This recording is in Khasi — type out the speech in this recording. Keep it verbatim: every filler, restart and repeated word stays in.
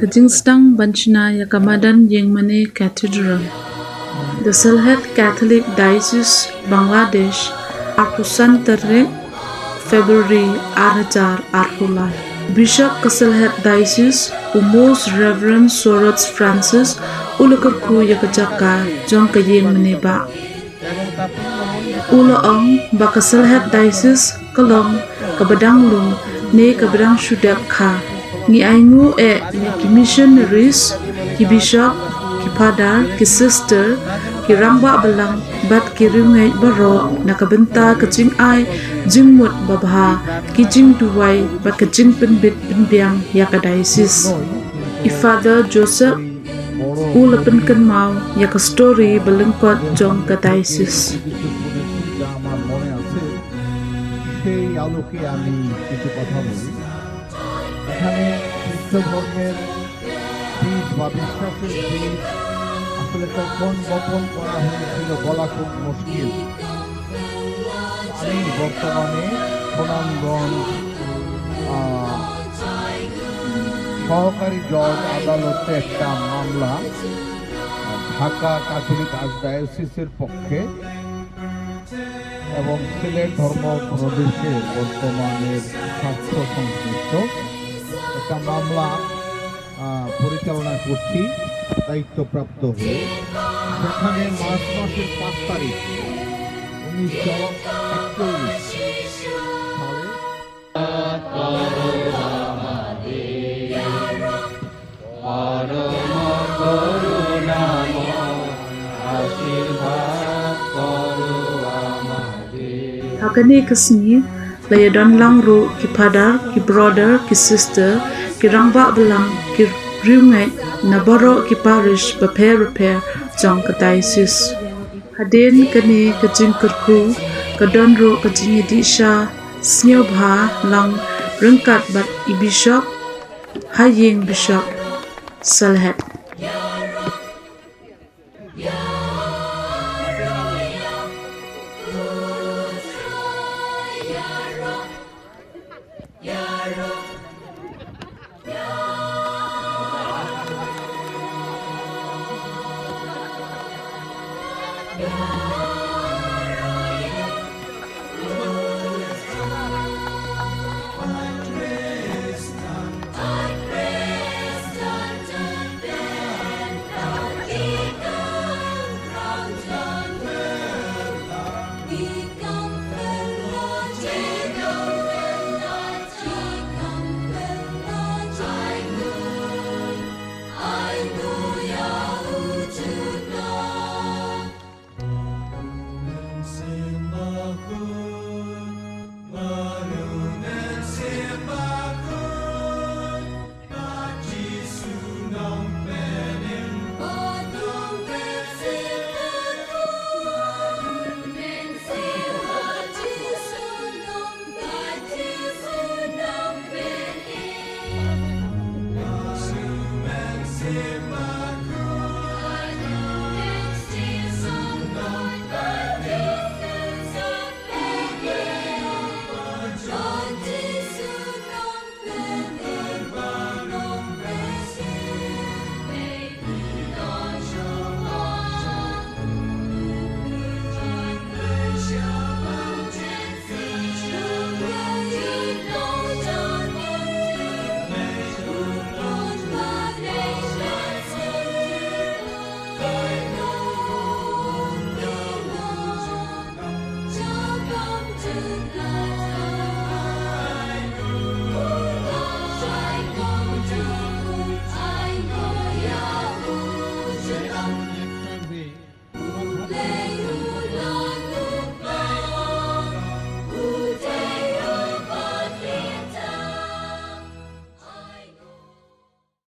Ka jingsdang ban shna ïa ka madan Ïingmane Cathedral. The Sylhet Catholic Diocese, Bangladesh, arphew san tarik February ar hajar arphew lai. Bishop ka Sylhet Diocese, u Most Reverend Soraj Francis, u la kyrkhu ïa ka jaka jong ka Ïingmane Bah. U la ong ba ka Sylhet Diocese ka long kaba dang lung ne kaba dang shu dep kha. Ngi ainguh eh ïa ki missionaries, ki bishop, ki phadar, ki sister, ki rangbah balang bad ki riewngeit baroh na ka bynta ka jingai jingmut babha, ki jingduwai bad ka jingpynbit pynbiang ïa ka diocese. I Father Joseph u la pynkynmaw ïa ka story ba lyngkot jong ka diocese. যা আমার মনে আছে, সেই আলোকে আমি কিছু কথা বলি। এখানে খ্রিস্ট ধর্মের বীজ বা বিশ্বাসের বীজ আসলে কখন বপন করা হয়েছিল বলা খুব মুশকিল। আমি বর্তমানে সুনামগঞ্জ, আহ, সহকারী জজ আদালতে একটা মামলা, ঢাকা ক্যাথলিক আর্চডায়োসিসের পক্ষে এবং সিলেট ধর্ম প্রদেশে বর্তমানের স্বার্থ সংশ্লিষ্ট একটা মামলা, আহ, পরিচালনা করছি দায়িত্বপ্রাপ্ত হয়ে। সেখানে মার্চ মাসের পাঁচ তারিখ উনিশশো একচল্লিশ সালে Ha kane ka sngi la ïadon lang ruh ki phadar, ki brother, ki sister, ki rangbah balang, ki riewngeit na baroh ki parish bapher bapher jong ka diocese. Hadien kane ka jingkyrkhu ka don ruh ka jingïadih sha sngewbha lang ryngkat bad i bishop ha ïing bishop Sylhet.